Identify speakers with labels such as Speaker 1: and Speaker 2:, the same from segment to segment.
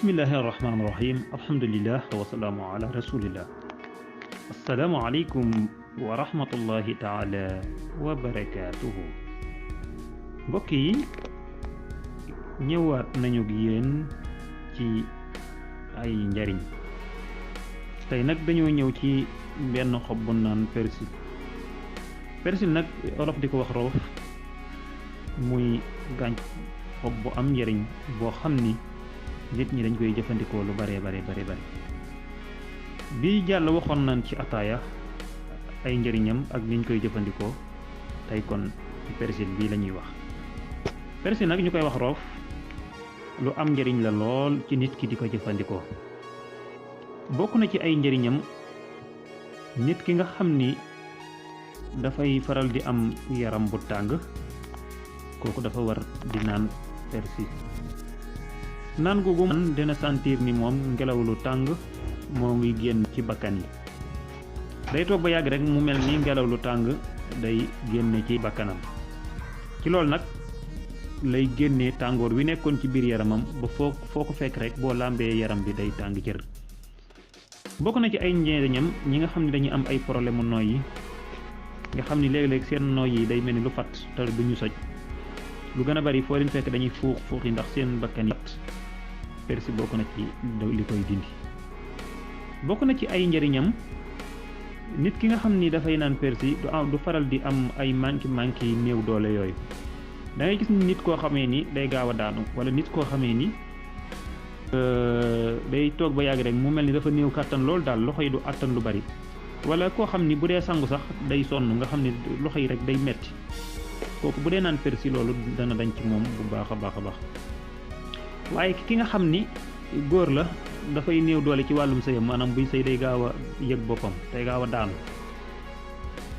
Speaker 1: Bismillahirrahmanirrahim. Alhamdulillah wassalamu ala rasulillah. Assalamualaikum warahmatullahi taala wabarakatuh. Mbokk yi ñëwaat nañu ak yéen ci ay njariñ. Tey nag dañoo ñëw ci benn xob bu naan persil. Persil nag olof di ko wax roof muy gànc xob bu am njariñ boo xam ni nit ñi dañ koy jëfandikoo lu bare bi jàll waxoon nañ ci ataaya ay njëriñam ak niñ koy jëfandikoo tey kon ci persil bii la ñuy wax. Persil nag ñu koy wax roof lu am njëriñ la lool ci nit ki di ko jëfandikoo. Bokk na ci ay njëriñam nit ki nga xam ni dafay faral di am yaram bu tàng kooku dafa war di naan persil. naan googu man dina sentir ni moom ngelaw lu tàng moo ngi génn ci bakkan yi. day toog ba yàgg rek mu mel ni ngelaw lu tàng day génne ci bakkanam. ci loolu nag lay génnee tàngoor wi nekkoon ci biir yaramam ba foo ko fekk rek boo làmbee yaram bi day tàng jër. bokk na ci ay njëriñam ñi nga xam ne dañuy am ay problème mu nooy yi nga xam ni léeg-léeg seen nooy yi day mel ni lu fat te du ñu soj lu gën a bari foo leen fekk dañuy fuux yi ndax seen bakkan yi persil bokk na ci li koy dindi. bokk na ci ay njëriñam nit ki nga xam ni dafay naan persil du faral di am ay manki néew doole yooyu. da ngay gis nit koo xamee ni day gaaw a daanu wala nit koo xamee ni day toog ba yàgg rek mu mel ni dafa néew kàttan loolu daal loxo yi du àttan lu bari wala koo xam ni bu dee sangu sax day sonn nga xam ni loxo yi rek day metti kooku bu dee naan persil loolu dana dañ ci moom bu baax a baax. waaye ki nga xam ni góor la dafay néew doole ci wàllum sëyam maanaam buy sëy day gaaw a yëg boppam day gaaw a daanu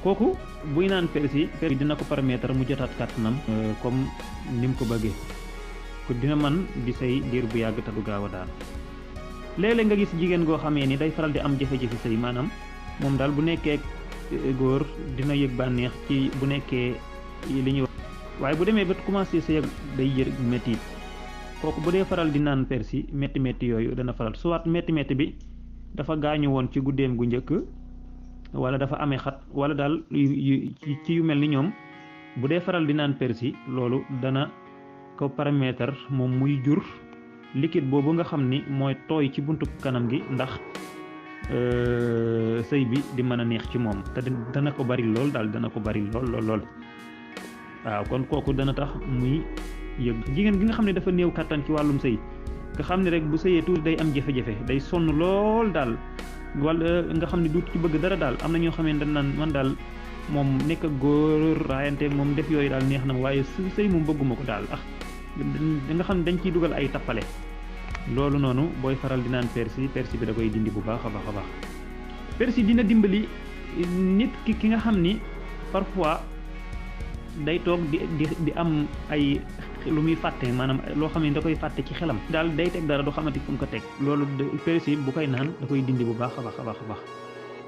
Speaker 1: kooku buy naan persil dina ko permettre mu jotaat kàttanam comme ni mu ko bëggee ko dina mën di sëy diir bu yàgg te du gaaw a daanu. léeg-léeg nga gis jigéen goo xamee ni day faral di am jafe-jafe sëy maanaam moom daal bu nekkee góor dina yëg bànneex ci bu nekkee li ñuy wax waaye bu demee ba commencé sëy day yëg métti kooku bu dee faral di naan persil métti yooyu dana faral soit métti bi dafa gaañu woon ci guddeem gu njëkk wala dafa amee xat wala daal ci yu mel ni ñoom bu dee faral di naan persil loolu dana ko permettre moom muy jur liquide boobu nga xam ni mooy tooy ci buntu kanam gi ndax sëy bi di mën a neex ci moom te dana ko bari lool daal dana ko bari lool waaw kon kooku dana tax muy yëg. jigéen gi nga xam ne dafa néew kàttan ci wàllum sëy nga xam ne rek bu sëyee tuuti day am jafe-jafe day sonn lool daal wala nga xam ne duut ci bëgg dara daal am na ñoo xam ne dañ naan man daal moom nekk ak góor raayante moom def yooyu daal neex na ma waaye sëy moom bëgguma ko daal da nga xam ne dañ ciy dugal ay tappale. loolu noonu booy faral di naan persil bi da koy dindi bu baax a baax. persil dina dimbali nit ki nga xam ni parfois day toog di am ay lu muy fàtte maanaam loo xam ne da koy fàtte ci xelam daal day teg dara du xamante fu mu ko teg loolu persil bu koy naan da koy dindi bu baax a baax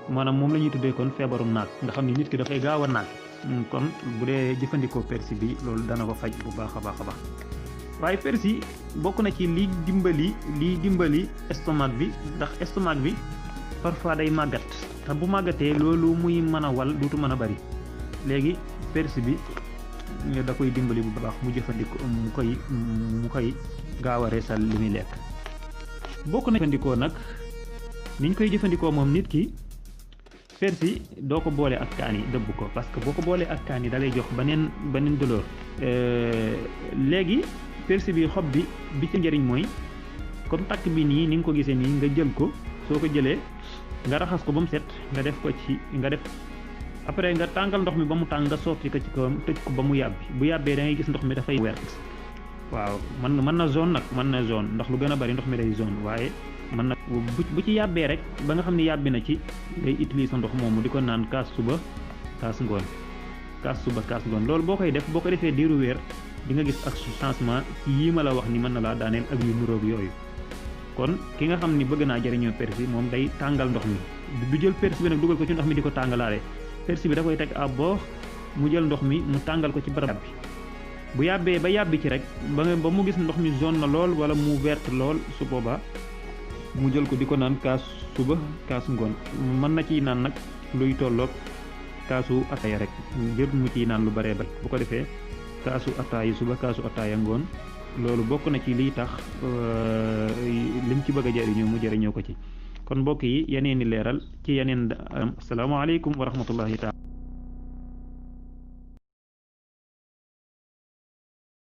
Speaker 1: maanaam moom la ñuy tuddee kon feebarum naag nga xam ne nit ki dafay gaaw a naag kon bu dee jëfandikoo persil bi loolu dana ko faj bu baax a baax. waaye persil bokk na ci liy dimbali estomac bi ndax estomac bi parfois day màggat te bu màggatee loolu muy mën a wal duutu mën a bari léegi persil bi da koy dimbali bu baax mu jëfandikoo mu koy gaaw a reesal li muy lekk. bokk na jëfandikoo nag niñ koy jëfandikoo moom nit ki persil doo ko boole ak kaani dëbb ko parce que boo ko boolee ak kaani da lay jox beneen douleur. léegi persil bi xob bi ci njëriñ mooy comme takk bi nii ni nga ko gisee nii nga jël ko soo ko jëlee nga raxas ko ba mu set nga def ko ci nga def après nga tàngal ndox mi ba mu tàng nga sotti ko ci kawam tëj ko ba mu yàbbi bu yàbbee da ngay gis ndox mi dafay wert waaw mën na jaune nag mën na jaune ndax lu gën a bari ndox mi day jaune waaye mën na bu ci yàbbee rek ba nga xam ne yàbbi na ci ngay utiliser ndox moomu di ko naan kaas suba kaas ngoon loolu boo koy def boo ko defee diiru weer di nga gis ak changement ci yii ma la wax ni mën na laa daaneel ak yu nuróog yooyu. kon ki nga xam ni bëgg naa jëriñoo persil moom day tàngal ndox mi du jël persil bi nag dugal ko ci ndox mi di ko tàngalaale persil bi da koy teg à bord mu jël ndox mi mu tàngal ko ci barab bi bu yàbbee ba yàbbi ci rek ba mu gis ndox mi jaune na lool wala mu vert lool su boobaa mu jël ko di ko naan kaas suba kaas ngoon mën na ciy naan nag luy tolloog kaasu ataaya rek jër mu ciy naan lu baree bari bu ko defee kaasu ataaya suba kaasu ataaya ngoon loolu bokk na ci liy tax lim ci bëgg a jëriñoo mu jëriñoo ko ci kon mbokk yi yeneen i leeral ci yeneen asalaamaaleykum wa rahmatullahi taala